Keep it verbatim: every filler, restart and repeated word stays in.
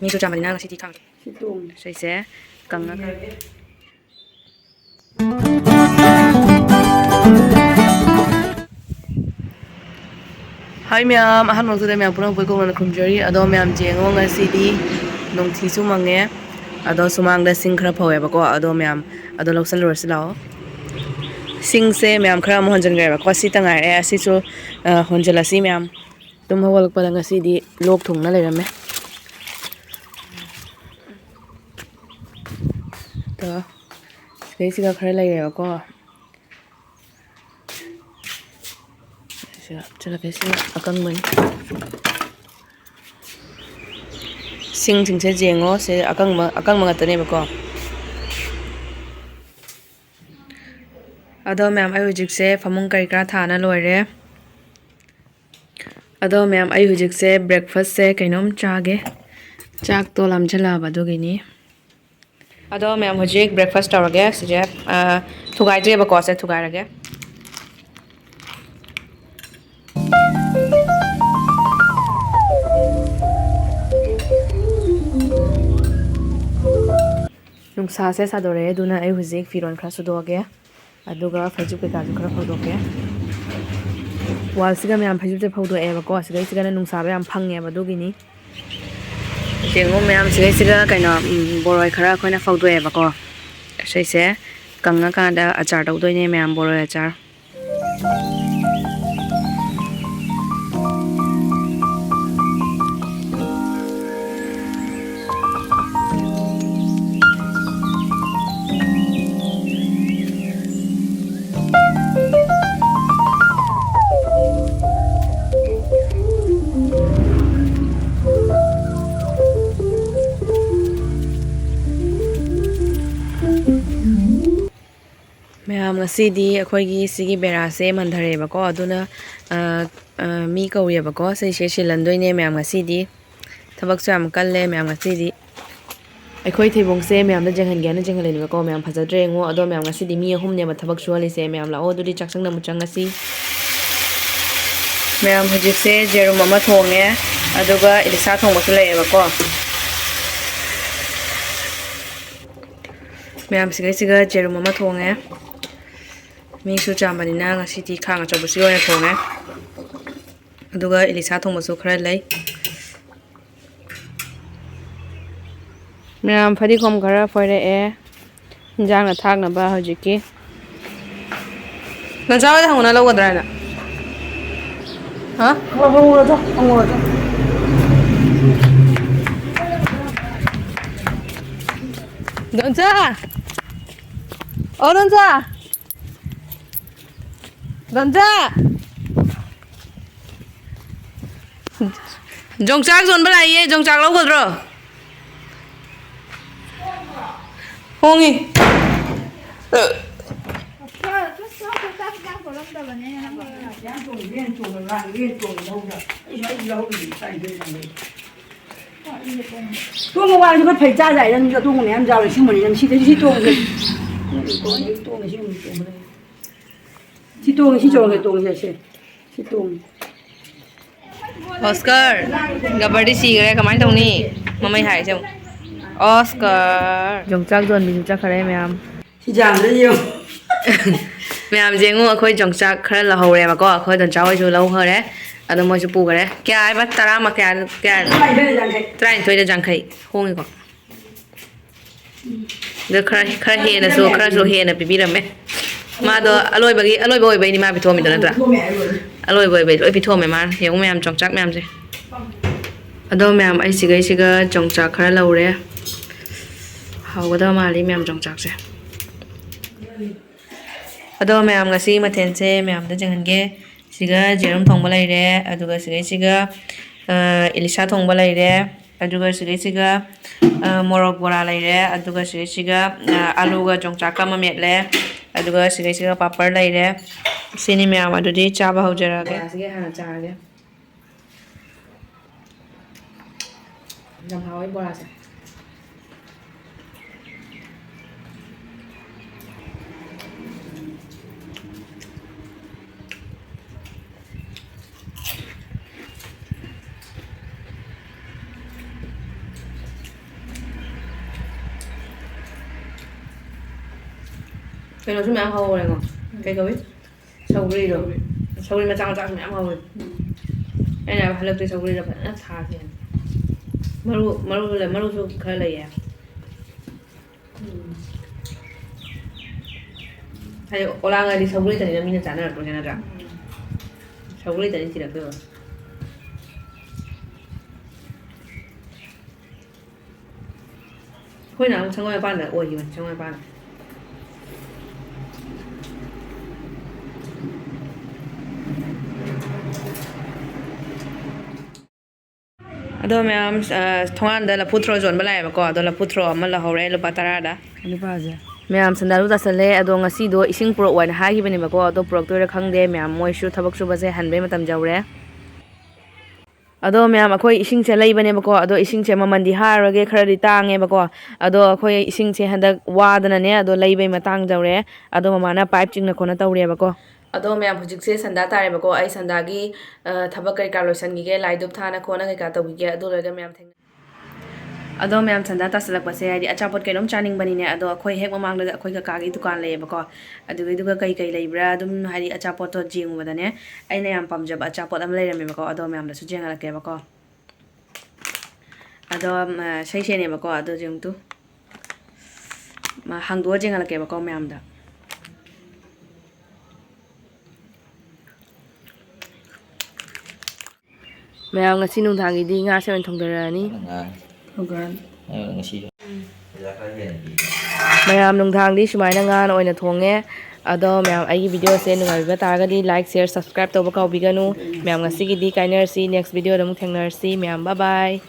ꯃꯤꯁꯨ ꯆꯥꯝꯕꯅꯤꯅ ꯉꯁꯤꯗꯤ ꯈꯥꯡꯒꯦ꯫ ꯁꯤꯁꯦ ꯀꯪꯉꯒ꯫ ꯍꯥꯏ ꯃꯌꯥꯝ, ꯑꯍꯥꯟꯕ ꯃꯛꯇꯗ ꯃꯌꯥꯝ ꯄꯨꯝꯅꯃꯛꯄꯨ ꯏꯀꯣꯛ ꯃꯅ ꯈꯨꯔꯨꯝꯖꯔꯤ꯫ ꯑꯗꯣ ꯃꯌꯥꯝ ꯌꯦꯡꯉꯣ, ꯉꯁꯤꯗꯤ ꯅꯨꯡꯊꯤꯁꯨ ꯃꯪꯉꯦ꯫ ꯑꯗꯣ ꯁꯨꯃꯥꯡꯗ ꯁꯤꯡ ꯈꯔ ꯐꯧꯋꯦꯕꯀꯣ꯫ ꯑꯗꯣ ꯃꯌꯥꯝ ꯑꯗꯣ ꯂꯧꯁꯜꯂꯨꯔꯁꯤ ꯂꯥꯛꯑꯣ꯫ ꯁꯤꯡꯁꯦ ꯃꯌꯥꯝ ꯈꯔ ꯑꯃꯨꯛ ꯍꯣꯟꯖꯤꯟꯈ꯭ꯔꯦꯕꯀꯣ꯫ ꯁꯤꯇ ꯉꯥꯏꯔꯦ꯫ ꯑꯁꯤꯁꯨ, ꯑ, ꯍꯣꯟꯖꯤꯜꯂꯁꯤ ꯃꯌꯥꯝ꯫ ꯇꯨꯝ ꯍꯧꯒꯠꯂꯛꯄꯗ ꯉꯁꯤꯗꯤ ꯂꯣꯛ ꯊꯨꯡꯅ ꯂꯩꯔꯝꯃꯦ꯫ ꯑꯗꯣ ꯁꯤꯗꯩꯁꯤꯒ ꯈꯔ ꯂꯩꯔꯦꯕꯀꯣ꯫ ꯁꯤꯒ ꯍꯥꯞꯆꯤꯜꯂꯒꯦ, ꯁꯤꯅ ꯑꯀꯪꯕꯅꯤ꯫ ꯁꯤꯡꯁꯤꯡꯁꯦ ꯌꯦꯡꯉꯣ, ꯁꯦ ꯑꯀꯪꯕ, ꯑꯀꯪꯕ ꯉꯥꯛꯇꯅꯦꯕꯀꯣ꯫ ꯑꯗꯣ ꯃꯌꯥꯝ, ꯑꯩ ꯍꯧꯖꯤꯛꯁꯦ ꯐꯃꯨꯡ ꯀꯔꯤ ꯀꯔꯥ ꯊꯥꯅ ꯂꯣꯏꯔꯦ꯫ ꯑꯗꯣ ꯃꯌꯥꯝ, ꯑꯩ ꯍꯧꯖꯤꯛꯁꯦ breakfastꯁꯦ ꯀꯩꯅꯣꯝ ꯆꯥꯒꯦ꯫ ꯆꯥꯛꯇꯣ ꯂꯥꯝꯁꯤꯜꯂꯛꯑꯕ ꯑꯗꯨꯒꯤꯅꯤ꯫ ꯑꯗꯣ ꯃꯌꯥꯝ, ꯍꯧꯖꯤꯛ breakfast ꯇꯧꯔꯒꯦ꯫ ꯁꯤꯁꯦ, ꯑ, ꯊꯨꯒꯥꯏꯗ꯭ꯔꯤꯕꯀꯣ, ꯁꯦ ꯊꯨꯒꯥꯏꯔꯒꯦ꯫ ꯅꯨꯡꯁꯥꯁꯦ ꯁꯥꯗꯣꯔꯛꯑꯦ, ꯑꯗꯨꯅ ꯑꯩ ꯍꯧꯖꯤꯛ ꯐꯤꯔꯣꯜ ꯈꯔ ꯁꯨꯗꯣꯛꯑꯒꯦ, ꯑꯗꯨꯒ ꯐꯩꯖꯨꯞ ꯀꯩꯀꯥꯁꯨ ꯈꯔ ꯐꯧꯗꯣꯛꯀꯦ꯫ Wallꯁꯤꯒ ꯃꯌꯥꯝ ꯐꯩꯖꯨꯞꯁꯦ ꯐꯧꯗꯣꯛꯑꯦꯕꯀꯣ, ꯁꯤꯗꯩꯁꯤꯒꯅ ꯅꯨꯡꯁꯥꯗꯣ ꯌꯥꯝ ꯐꯪꯉꯦꯕ, ꯑꯗꯨꯒꯤꯅꯤ꯫ ꯌꯦꯡꯉꯨ ꯃꯌꯥꯝ, ꯁꯤꯗꯩꯁꯤꯒ ꯀꯩꯅꯣ, ꯎꯝ, ꯕꯣꯔꯣꯏ ꯈꯔ ꯑꯩꯈꯣꯏꯅ ꯐꯧꯗꯣꯛꯑꯦꯕꯀꯣ꯫ ꯁꯤꯁꯦ ꯀꯪꯉꯀꯥꯟꯗ ꯑꯆꯥꯔ ꯇꯧꯗꯣꯏꯅꯦ ꯃꯌꯥꯝ, ꯕꯣꯔꯣꯏ ꯑꯆꯥꯔ꯫ ꯃꯌꯥꯝ, ꯉꯁꯤꯗꯤ ꯑꯩꯈꯣꯏꯒꯤ ꯁꯤꯒꯤ ꯕꯦꯔꯥꯁꯦ ꯃꯟꯊꯔꯛꯑꯦꯕꯀꯣ, ꯑꯗꯨꯅ, ꯑ, ꯑ, ꯃꯤ ꯀꯧꯔꯤꯑꯕꯀꯣ, ꯁꯤꯁꯦ ꯁꯤꯜꯍꯟꯗꯣꯏꯅꯦ ꯃꯌꯥꯝ꯫ ꯉꯁꯤꯗꯤ ꯊꯕꯛꯁꯨ ꯌꯥꯝ ꯀꯜꯂꯦ ꯃꯌꯥꯝ ꯉꯁꯤꯗꯤ꯫ ꯑꯩꯈꯣꯏ ꯊꯩꯕꯣꯡꯁꯦ ꯃꯌꯥꯝꯗ ꯌꯦꯡꯍꯟꯒꯦꯅ ꯌꯦꯡꯍꯜꯂꯤꯅꯦꯕꯀꯣ꯫ ꯃꯌꯥꯝ ꯐꯖꯗ꯭ꯔꯦ ꯌꯦꯡꯉꯣ꯫ ꯑꯗꯣ ꯃꯌꯥꯝ, ꯉꯁꯤꯗꯤ ꯃꯤ ꯑꯍꯨꯝꯅꯦꯕ ꯊꯕꯛ ꯁꯨꯍꯜꯂꯤꯁꯦ꯫ ꯃꯌꯥꯝ ꯂꯥꯛꯑꯣ, ꯑꯗꯨꯗꯤ ꯆꯥꯛꯁꯪꯗ ꯑꯃꯨꯛ ꯆꯪꯉꯁꯤ꯫ ꯃꯌꯥꯝ, ꯍꯧꯖꯤꯛꯁꯦ ꯌꯦꯔꯨꯝ ꯑꯃ ꯊꯣꯡꯉꯦ, ꯑꯗꯨꯒ ꯏꯂꯤꯁꯥ ꯊꯣꯡꯕꯁꯨ ꯂꯩꯌꯦꯕꯀꯣ꯫ ꯃꯌꯥꯝꯁꯤꯒꯩꯁꯤꯒ ꯖꯦꯔꯨꯝ ꯑꯃ ꯊꯣꯡꯉꯦ꯫ ꯃꯤꯁꯨ ꯆꯥꯝꯕꯅꯤꯅ ꯉꯁꯤꯗꯤ ꯈꯥꯡ ꯑꯆꯧꯕꯁꯤ ꯑꯣꯏꯅ ꯊꯣꯡꯉꯦ꯫ ꯑꯗꯨꯒ ꯏꯂꯤꯁꯥ ꯊꯣꯡꯕꯁꯨ ꯈꯔ ꯂꯩ꯫ ꯃꯌꯥꯝ ꯐꯗꯤꯒꯣꯝ ꯈꯔ ꯐꯣꯏꯔꯛꯑꯦ, ꯏꯟꯖꯥꯡꯅ ꯊꯥꯛꯅꯕ ꯍꯧꯖꯤꯛꯀꯤ꯫ ꯅꯆꯥ ꯍꯣꯏꯗ ꯍꯪꯉꯨꯅ ꯂꯧꯒꯗ꯭ꯔꯥ ꯍꯥꯏꯅ꯫ ꯍꯥ? ꯍꯪꯉꯨꯔꯣ, ꯍꯪꯉꯨꯔꯣ꯫ ꯗꯣꯟꯆꯥ! ꯑꯣ, ꯗꯣꯟꯆꯥ! ꯗꯣꯟꯆꯥ! ꯌꯣꯡꯆꯥꯛ ꯌꯣꯟꯕ ꯂꯥꯛꯏꯌꯦ, ꯌꯣꯡꯆꯥꯛ ꯂꯧꯒꯗ꯭ꯔꯣ? ꯍꯣꯡꯉꯤ꯫ ꯇꯣꯡꯕ ꯋꯥꯔꯁꯨ ꯈꯔ ꯐꯩ ꯆꯥꯖꯥꯏ, ꯅꯪꯁꯨ ꯑꯇꯣꯡꯕ ꯃꯌꯥꯝ ꯌꯥꯎꯔꯦ, ꯁꯤꯒꯨꯝꯕꯅꯤ ꯅꯪ ꯁꯤꯗꯁꯨ ꯁꯤ ꯇꯣꯡꯉꯦ꯫ ꯇꯣꯡꯉꯦ, ꯁꯤ ꯇꯣꯡꯉꯦ, ꯁꯤ ꯇꯣꯡꯉꯦ, ꯁꯤ ꯇꯣꯡꯉꯦ, ꯁꯤ ꯇꯣꯡꯉꯦ꯫ ꯑꯣꯁꯀꯔ, ꯒꯕꯔꯗꯤ ꯁꯤꯈ꯭ꯔꯦ, ꯀꯃꯥꯏꯅ ꯇꯧꯅꯤ? ꯃꯃꯩ ꯍꯥꯏꯁꯦ ꯌꯦꯡꯉꯨ꯫ ꯑꯣꯁꯀꯔ꯫ ꯌꯣꯡꯆꯥꯛ ꯌꯣꯟꯕꯤꯁꯨ ꯆꯠꯈ꯭ꯔꯦ ꯃꯌꯥꯝ꯫ ꯁꯤ ꯌꯥꯝꯗ꯭ꯔꯗꯤ ꯌꯦꯡꯉꯨ꯫ ꯃꯌꯥꯝꯁꯦ ꯌꯦꯡꯉꯨ, ꯑꯩꯈꯣꯏ ꯌꯣꯡꯆꯥꯛ ꯈꯔ ꯂꯧꯍꯧꯔꯦꯕꯀꯣ, ꯑꯩꯈꯣꯏ ꯗꯣꯟꯆꯥ ꯍꯣꯏꯁꯨ ꯂꯧꯈꯔꯦ, ꯑꯗꯣ ꯃꯣꯏꯁꯨ ꯄꯨꯈꯔꯦ꯫ ꯀꯌꯥ ꯍꯥꯏꯕ? ꯇꯔꯥ ꯃ-, ꯀꯌꯥ, ꯀꯌꯥ? ꯇꯔꯥꯅꯤꯊꯣꯏꯗ ꯌꯥꯡꯈꯩ꯫ ꯇꯔꯥꯅꯤꯊꯣꯏꯗ ꯌꯥꯡꯈꯩ꯫ ꯍꯣꯡꯉꯤꯀꯣ? ꯑꯗꯣ ꯈꯔ, ꯈꯔ ꯍꯦꯟꯅꯁꯨ, ꯈꯔꯁꯨ ꯍꯦꯟꯅ ꯄꯤꯕꯤꯔꯝꯃꯦ꯫ ꯃꯥꯗꯣ ꯑꯂꯣꯏꯕꯒꯤ, ꯑꯂꯣꯏꯕ ꯑꯣꯏꯕꯩꯅꯤ ꯃꯥ ꯄꯤꯊꯣꯛꯑꯝꯃꯤꯗꯣ ꯅꯠꯇ꯭ꯔꯥ? ꯑꯂꯣꯏꯕ ꯑꯣꯏꯕꯩ ꯂꯣꯏ ꯄꯤꯊꯣꯛꯑꯝꯃꯦ ꯃꯥꯅ꯫ ꯌꯦꯡꯉꯨ ꯃꯌꯥꯝ, ꯌꯣꯡꯆꯥꯛ ꯃꯌꯥꯝꯁꯦ꯫ ꯑꯗꯣ ꯃꯌꯥꯝ, ꯑꯩ ꯁꯤꯒꯩꯁꯤꯒ ꯌꯣꯡꯆꯥꯛ ꯈꯔ ꯂꯧꯔꯦ꯫ ꯍꯥꯎꯒꯗꯕ ꯃꯥꯜꯂꯤ ꯃꯌꯥꯝ, ꯌꯣꯡꯆꯥꯛꯁꯦ꯫ ꯑꯗꯣ ꯃꯌꯥꯝ, ꯉꯁꯤ ꯃꯊꯦꯜꯁꯦ ꯃꯌꯥꯝꯗ ꯌꯦꯡꯍꯟꯒꯦ꯫ ꯁꯤꯒ ꯖꯦꯔꯨꯝ ꯊꯣꯡꯕ ꯂꯩꯔꯦ, ꯑꯗꯨꯒ ꯁꯤꯒꯩꯁꯤꯒ, ꯑ, ꯏꯂꯤꯁꯥ ꯊꯣꯡꯕ ꯂꯩꯔꯦ, ꯑꯗꯨꯒ ꯁꯤꯒꯩꯁꯤꯒ, ꯑ, ꯃꯣꯔꯣꯛ ꯕꯣꯔꯥ ꯂꯩꯔꯦ, ꯑꯗꯨꯒ ꯁꯤꯒꯩꯁꯤꯒ, ꯑ, ꯑꯂꯨꯒ ꯌꯣꯡꯆꯥꯛꯀ ꯑꯃ ꯃꯦꯠꯂꯦ, ꯑꯗꯨꯒ ꯁꯤꯒꯩꯁꯤꯒ ꯄꯥꯄꯔ ꯂꯩꯔꯦ꯫ ꯁꯤꯅꯤ ꯃꯌꯥꯝ, ꯑꯗꯨꯗꯤ ꯆꯥꯕ ꯍꯧꯖꯔꯛꯑꯒꯦ꯫ ꯕꯣꯔꯥꯁꯤꯒ ꯍꯥꯟꯅ ꯆꯥꯔꯒꯦ꯫ ꯌꯥꯝ ꯍꯥꯎꯋꯦ ꯕꯣꯔꯥꯁꯦ꯫ ꯀꯩꯅꯣꯁꯨ ꯃꯌꯥꯝ ꯍꯧꯍꯧꯔꯦꯀꯣ꯫ ꯀꯩ ꯀꯧꯏ? ꯁꯧꯒ꯭ꯔꯤꯗꯣ꯫ ꯁꯧꯒ꯭ꯔꯤ ꯃꯆꯥ ꯃꯆꯥꯁꯨ ꯃꯌꯥꯝ ꯍꯧꯍꯧꯔꯦ꯫ ꯑꯩꯅ ꯍꯥꯏꯕ ꯍꯟꯗꯛꯇꯤ ꯁꯧꯒ꯭ꯔꯤꯗꯣ ꯐꯖꯅ ꯊꯥꯁꯦꯅ꯫ ꯃꯔꯨ, ꯃꯔꯨꯁꯨ ꯂꯩ, ꯃꯔꯨꯁꯨ ꯈꯔ ꯂꯩꯌꯦ꯫ ꯍꯥꯏꯗꯤ ꯑꯣꯂꯥꯡꯉꯗꯤ ꯁꯧꯒ꯭ꯔꯤꯇꯅꯤꯅ ꯃꯤꯅ ꯆꯥꯅꯔꯛꯄꯁꯦ ꯅꯠꯇ꯭ꯔꯥ? ꯁꯧꯒ꯭ꯔꯤꯇꯅꯤ ꯊꯤꯔꯛꯇꯣꯏꯕ꯫ ꯑꯩꯈꯣꯏꯅ ꯑꯃꯨꯛ ꯁꯪꯒꯣꯏ ꯃꯄꯥꯟꯗ ꯑꯣꯏꯈꯤꯕꯅꯤ, ꯁꯪꯒꯣꯏ ꯃꯄꯥꯟꯗ꯫ ꯑꯗꯣ ꯃꯌꯥꯝ, ꯑ, ꯊꯣꯡꯒꯥꯟꯗ ꯂꯐꯨ ꯊ꯭ꯔꯣ ꯌꯣꯟꯕ ꯂꯥꯛꯑꯦꯕꯀꯣ꯫ ꯑꯗꯣ ꯂꯐꯨ ꯊ꯭ꯔꯣ ꯑꯃ ꯂꯧꯍꯧꯔꯦ, ꯂꯨꯄꯥ ꯇꯔꯥꯗ꯫ ꯂꯨꯄꯥꯁꯦ꯫ ꯃꯌꯥꯝ ꯁꯟꯗꯥꯁꯨ ꯇꯥꯁꯜꯂꯦ꯫ ꯑꯗꯣ ꯉꯁꯤꯗꯣ ꯏꯁꯤꯡ ꯄꯨꯔꯛꯑꯣ ꯍꯥꯏꯅ ꯍꯥꯏꯈꯤꯕꯅꯦꯕꯀꯣ꯫ ꯑꯗꯣ ꯄꯨꯔꯛꯇꯣꯏꯔꯥ ꯈꯪꯗꯦ꯫ ꯃꯌꯥꯝ ꯃꯣꯏꯁꯨ ꯊꯕꯛ ꯁꯨꯕꯁꯦ ꯍꯟꯕꯩ ꯃꯇꯝ ꯌꯧꯔꯦ꯫ ꯑꯗꯣ ꯃꯌꯥꯝ, ꯑꯩꯈꯣꯏ ꯏꯁꯤꯡꯁꯦ ꯂꯩꯕꯅꯦꯕꯀꯣ꯫ ꯑꯗꯣ ꯏꯁꯤꯡꯁꯦ ꯃꯃꯜꯗꯤ ꯍꯥꯏꯔꯔꯣꯏꯒꯦ, ꯈꯔꯗꯤ ꯇꯥꯡꯉꯦꯕꯀꯣ꯫ ꯑꯗꯣ ꯑꯩꯈꯣꯏ ꯏꯁꯤꯡꯁꯦ ꯍꯟꯗꯛ ꯋꯥꯗꯅꯅꯦ, ꯑꯗꯣ ꯂꯩꯕꯩ ꯃꯇꯥꯡ ꯌꯧꯔꯦ꯫ ꯑꯗꯣ ꯃꯃꯥꯅ ꯄꯥꯏꯞ ꯆꯤꯡꯅ ꯈꯣꯠꯅ ꯇꯧꯔꯤꯑꯕꯀꯣ꯫ ꯑꯗꯣ ꯃꯌꯥꯝ, ꯍꯧꯖꯤꯛꯁꯦ ꯁꯟꯗꯥ ꯇꯥꯔꯦꯕꯀꯣ꯫ ꯑꯩ ꯁꯟꯗꯥꯒꯤ, ꯑ, ꯊꯕꯛ ꯀꯔꯤ ꯀꯔꯥ ꯂꯣꯏꯁꯟꯈꯤꯒꯦ, ꯂꯥꯏ ꯙꯨꯞ ꯊꯥꯅ ꯈꯣꯠꯅ ꯀꯩꯀꯥ ꯇꯧꯈꯤꯒꯦ꯫ ꯑꯗꯨ ꯂꯣꯏꯔꯒ ꯃꯌꯥꯝ ꯊꯦꯡꯅ-, ꯑꯗꯣ ꯃꯌꯥꯝ, ꯁꯟꯗꯥ ꯇꯥꯁꯜꯂꯛꯄꯁꯦ ꯍꯥꯏꯗꯤ ꯑꯆꯥꯄꯣꯠ ꯀꯩꯅꯣꯝ ꯆꯥꯅꯤꯡꯕꯅꯤꯅꯦ꯫ ꯑꯗꯣ ꯑꯩꯈꯣꯏ ꯍꯦꯛ ꯃꯃꯥꯡꯗ ꯑꯩꯈꯣꯏ ꯀꯀꯥꯒꯤ ꯗꯨꯀꯥꯟ ꯂꯩꯌꯦꯕꯀꯣ꯫ ꯑꯗꯨꯒꯤꯗꯨꯒ ꯀꯩ ꯀꯩ ꯂꯩꯕ꯭ꯔꯥ ꯑꯗꯨꯝ ꯍꯥꯏꯗꯤ ꯑꯆꯥꯄꯣꯠꯇꯣ ꯌꯦꯡꯉꯨꯕꯗꯅꯦ, ꯑꯩꯅ ꯌꯥꯝ ꯄꯥꯝꯖꯕ ꯑꯆꯥꯄꯣꯠ ꯑꯃ ꯂꯩꯔꯝꯃꯦꯕꯀꯣ꯫ ꯑꯗꯣ ꯃꯌꯥꯝꯗꯁꯨ ꯌꯦꯡꯍꯜꯂꯛꯀꯦꯕꯀꯣ꯫ ꯑꯗꯣ, ꯃ, ꯁꯩꯁꯦꯅꯦꯕꯀꯣ꯫ ꯑꯗꯣ ꯌꯦꯡꯉꯨ ꯇꯨ꯫ ꯃ, ꯍꯥꯡꯗꯣꯛꯑ ꯌꯦꯡꯍꯜꯂꯛꯀꯦꯕꯀꯣ ꯃꯌꯥꯝꯗ꯫ ꯃꯌꯥꯝ, ꯉꯁꯤ ꯅꯨꯡꯗꯥꯡꯒꯤꯗꯤ ꯉꯥꯁꯦ ꯑꯣꯏꯅ ꯊꯣꯡꯗꯔꯛꯑꯅꯤ꯫ ꯉꯥ꯫ ꯍꯧꯒꯠ꯫ ꯑ, ꯉꯁꯤ꯫ ꯃꯌꯥꯝ, ꯅꯨꯡꯗꯥꯡꯗꯤ ꯁꯨꯃꯥꯏꯅ ꯉꯥꯅ ꯑꯣꯏꯅ ꯊꯣꯡꯉꯦ꯫ ꯑꯗꯣ ꯃꯌꯥꯝ, ꯑꯩꯒꯤ ꯚꯤꯗꯤꯑꯣꯁꯦ ꯅꯨꯡꯉꯥꯏꯕꯤꯕ ꯇꯥꯔꯒꯗꯤ like, share, subscribe ꯇꯧꯕ ꯀꯥꯎꯕꯤꯒꯅꯨ꯫ ꯃꯌꯥꯝ, ꯉꯁꯤꯒꯤꯗꯤ ꯀꯥꯏꯅꯔꯁꯤ, next ꯚꯤꯗꯤꯑꯣꯗ ꯑꯃꯨꯛ ꯊꯦꯡꯅꯔꯁꯤ꯫ ꯃꯌꯥꯝ, bye bye꯫